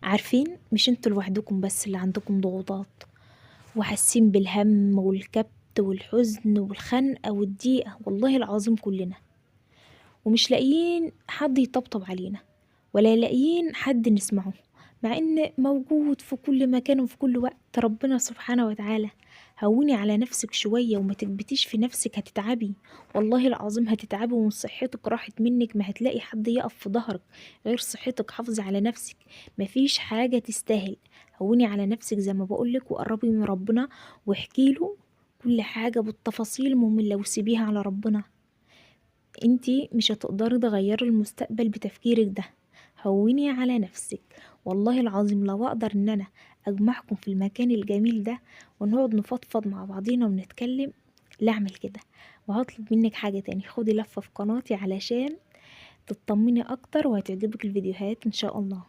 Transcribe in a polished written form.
عارفين مش انتوا لوحدكم بس اللي عندكم ضغوطات وحاسين بالهم والكبت والحزن والخنقة والضيقة، والله العظيم كلنا، ومش لاقيين حد يطبطب علينا ولا لاقيين حد نسمعه، مع ان موجود في كل مكان وفي كل وقت ربنا سبحانه وتعالى. هوني على نفسك شوية وما تكبتيش في نفسك، هتتعبي والله العظيم هتتعبي، ومن صحتك راحت منك ما هتلاقي حد يقف في ظهرك غير صحتك. حافظي على نفسك، مفيش حاجة تستاهل. هوني على نفسك زي ما بقولك، وقربي من ربنا واحكي له كل حاجة بالتفاصيل مملة وسيبيها على ربنا. انتي مش هتقدري تغيري المستقبل بتفكيرك ده، هوني على نفسك. والله العظيم لو اقدر ان انا اجمعكم في المكان الجميل ده ونقعد نفضفض مع بعضينا ونتكلم لا اعمل كده. وهطلب منك حاجة تاني، خدي لفة في قناتي علشان تطمني اكتر وهتعجبك الفيديوهات ان شاء الله.